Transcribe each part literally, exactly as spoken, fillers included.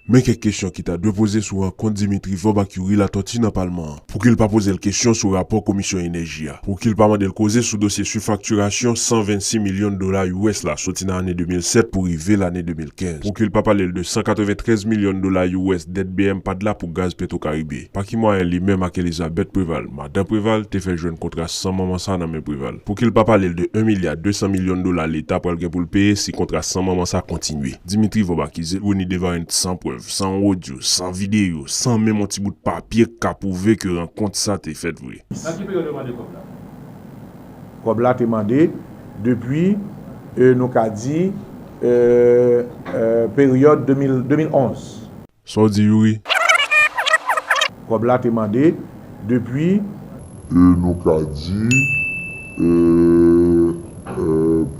Men kèk kesyon ki ta dwe poze sou rankont Dimitri Vorbe ak Youri Latortue nan palman an. Pouki l pa poze l kesyon sou rapò Komisyon Enèji a? Pouki l pa mande l koze sou dosye sifaktirasyon san vennsis milyon dola U S la soti nan ane de mil sèt pou rive lane de mil kenz? Pouki l pa pale l de san katreventrèz milyon dola U S dèt B M pad la pou gaz Petro Caribe? Pa ki mwayen li menm ak Elizabeth Preval, madan Preval, te fè jwenn kontra san manman sa nan men Preval? Pouki l pa pale l de en milya de san milyon dola Leta pral gen pou l peye si kontra san manman sa kontinye? Dimitri Vorbe akize Rony Devarenne san prèv, san odyo, san videyo, san menm yon ti bout papye k ka pwouve ke rankont sa te fèt vre. Nan ki peryòd yo mande kòb la? Kòb la te mande depi, e, nou ka di, e, e, peryòd de mil, de mil onz. Sa w di, Youri? Kòb la te mande depi, e, nou ka di, e, e,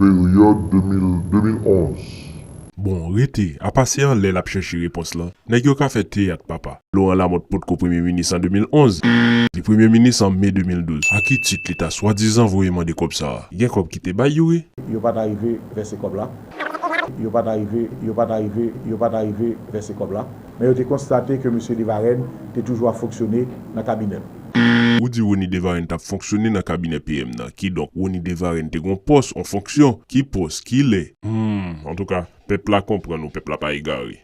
peryòd de mil, de mil onz. Bon, rete, apa se anlè l ap chèche repons lan? Nèg yo ka fè teyat, papa. Laurent Lamothe potko premye minis an de mil onz. Li premye minis an me de mil douz. A ki tit li ta swadizan voye mande kòb sa a? Gen kòb ki te bay, Youri? Yo pa ta rive vèse kòb la. Yo pa ta rive, yo pa ta rive, yo pa ta rive vèse kòb la. Men yo te konstate ke mesye Devarenne te toujou ap fonksyone nan kabinè l. Ou di Rony Devarenne t ap fonksyone nan kabinè P M nan. Kidonk, Rony Devarenne te gon pòs, on fonksyon. Ki pòs? Ki lè? Hmm, antouka, pèp la konprann ou, pèp la pa egare.